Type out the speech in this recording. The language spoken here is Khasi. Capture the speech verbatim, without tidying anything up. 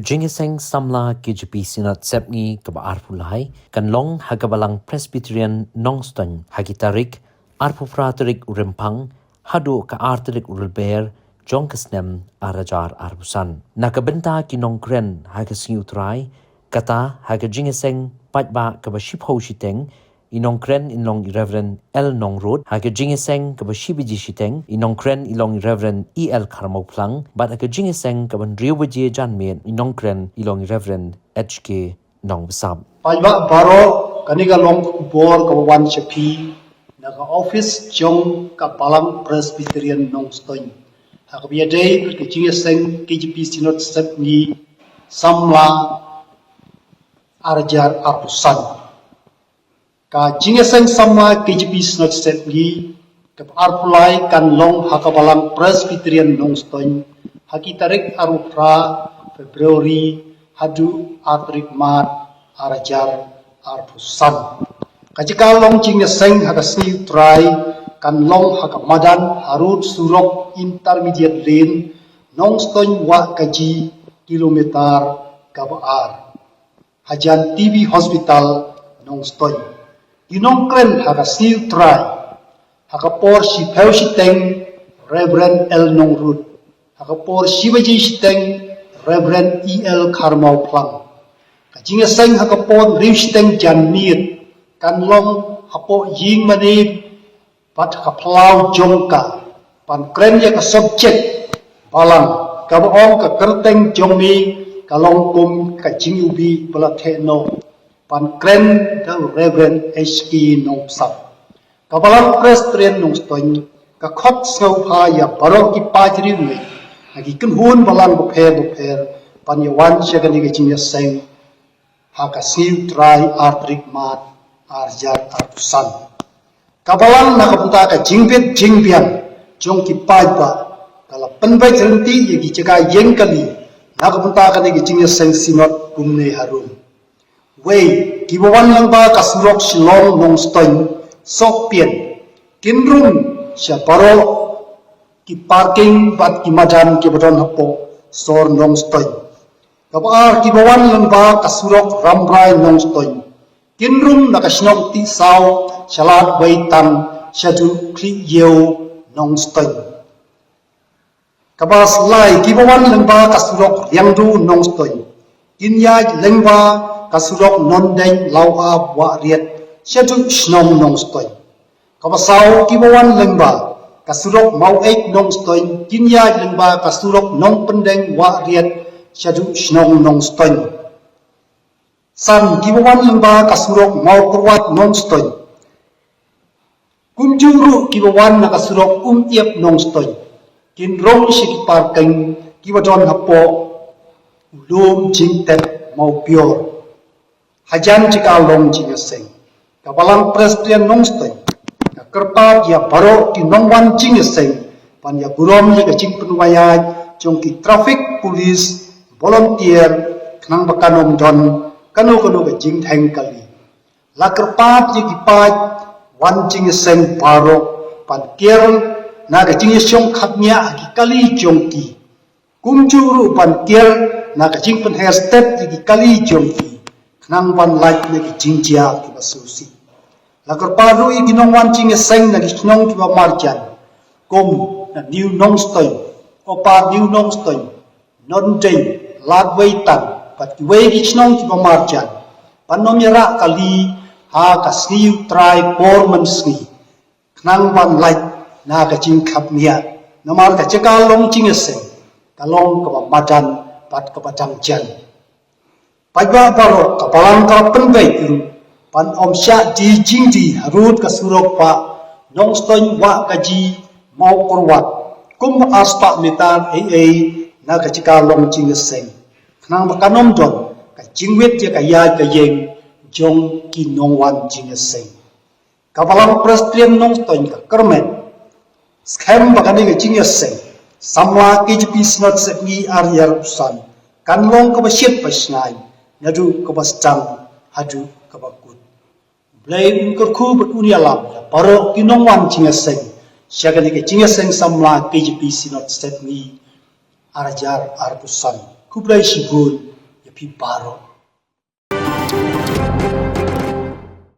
Jingïaseng samla K J P Synod Sepngi kaba arphew lai kan long ha ka Balang Presbyterian Nongstoiñ ha ki tarik arphew phra tarik u Rymphang haduh ka ar tarik u Lber jong ka snem ar hajar arphew san. Na ka bynta ki nongkren ha ka sngi U Trai, kata ha ka jingïaseng paidbah kaba shiphew shiteng, i nongkren in long i Reverend L Nongrut, ha ka jingïaseng kaba shi baje shiteng i nongkren i long i Reverend E L Kharmawphlang, bad ha ka jingïaseng kaba hynriew baje janmiet i nongkren i long i Reverend H K Nongbsap. Paidbah baroh, kane ka long ka khubor kaba wan sha phi na ka office jong ka Balang Presbyterian Nongstoiñ ha kaba ïadei bad ka jingïaseng K J P Synod Sepngi samla ar hajar arphew san. Ka jingïaseng samla K J P Synod Sepngi kaba arphew lai kan long ha ka Balang Presbyterian Nongstoiñ ha ki tarik arphew phra February haduh ar tarik Mac ar hajar arphew san. Ka jaka long jingïaseng ha ka sngi U Trai kan long ha ka madan harud surok Intermediate Lane, Nongstoiñ Wahkaji, kilometer kaba ar, hajan T B Hospital, Nongstoiñ. Ki nongkren ha ka sngi U Trai ha ka por shiphew shiteng, Reverend L Nongrut, ha ka por shi baje shiteng, Reverend E L Kharmawphlang. Ka jingïaseng ha ka por hynriew shiteng janmiet kan long hapoh ïing mane bad ha ka phyllaw jong ka, ban kren ïa ka subject Balang kaba ong Ka Kyrteng Jong Me Ka Long Kum Ka Jingiwbih Ba La Theh Noh, ban kren da u Reverend H K Nongbsap. Ka Balang Presbyterian Nongstoiñ ka khot sngewbha ïa baroh ki paid riewngeit na ki kynhun balang bapher bapher ban ïawan sha kane ka jingïaseng ha ka sngi U Trai ar tarik Mac ar hajar arphew san. Ka Balang, na ka bynta ka jingbit jingbiang jong ki paidbah, ka la pynbeit ryntih ïa ki jaka ïeng kali na ka bynta kane ka jingïaseng Synod kumne harum. Wei, kiba wan lyngba ka surok Shillong Nongstoiñ Sohpian kin rung sha baroh ki parking bad ki madan kiba don hapoh sor Nongstoiñ. Kaba ar, kiba wan lyngba ka surok Rambrai Nongstoiñ kin rung na ka shnong Tisaw sha Ladweitan shaduh Khlieh Ïew Nongstoiñ. Kaba lai, kiba wan lyngba ka surok Riangdo Nongstoiñ kin ïaid lyngba ka surok Nongdeng Lawap Wahriat shaduh shnong Nongstoiñ. Kaba saw, kiba wan lyngba ka surok Maweit Nongstoiñ kin ïaid lyngba ka surok Nongpyndeng Wahriat shaduh shnong Nongstoiñ. San, kiba wan lyngba ka surok Mawkyrwat Nongstoiñ. Kumjuh ruh kiba wan na ka surok Umiap Nongstoiñ kin rung sha ki parking kiba don hapoh u lum jingtep Mawpior. Hajan jaka long jingïaseng, ka Balang Presbyterian Nongstoiñ ka kyrpad ïa baroh ki nongwan jingïaseng ban ïa burom ïa ka jingpynïaid jong ki traffic police volunteer khnang ba kan ym don kano kano ka jingdheng kali. La kyrpad ïa ki paid wan jingïaseng baroh ban kiar na ka jingïashong khapngiah ha ki kali jong ki. Kumjuh ruh ban kiar na ka jingpynher stet ïa ki kali jong ki khnang ban lait na ki jingjia kiba sngewsih. La kyrpad ruh ïa ki nongwan jingïaseng na ki shnong kiba marjan kum na New Nongstoiñ, Upper New Nongstoiñ, Nongdeng, Ladweitan bad kiwei ki shnong kiba marjan ban ym ïarah kali ha ka sngi U Trai por mynsngi khnang ban lait na ka jingkhapngiah, namar ka jaka long jingïaseng ka long kaba madan bad kaba dang jan. Paidbah baroh, ka Balang ka la pynbeit ruh ban ym shah die jingdie harud ka surok ba Nongstoiñ Wahkaji Mawkyrwat kumba arspah meter ei ei na ka jaka long jingïaseng khnang ba kan ym don ka jingwit ïa ka ïaid ka ïeng jong ki nongwan jingïaseng. Ka Balang Presbyterian Nongstoiñ ka kyrmen skhem ba kane ka jingïaseng samla K J P Synod Sepngi ar hajar arphew san kan long kaba shit ba shngaiñ naduh kaba sdang haduh kaba kut. Blei un kyrkhu bad un ïalam ïa baroh ki nongwan jingïaseng sha kane ka jingïaseng samla K J P Synod Sepngi ar hajar arphew san. Khublei shibun, phi baroh.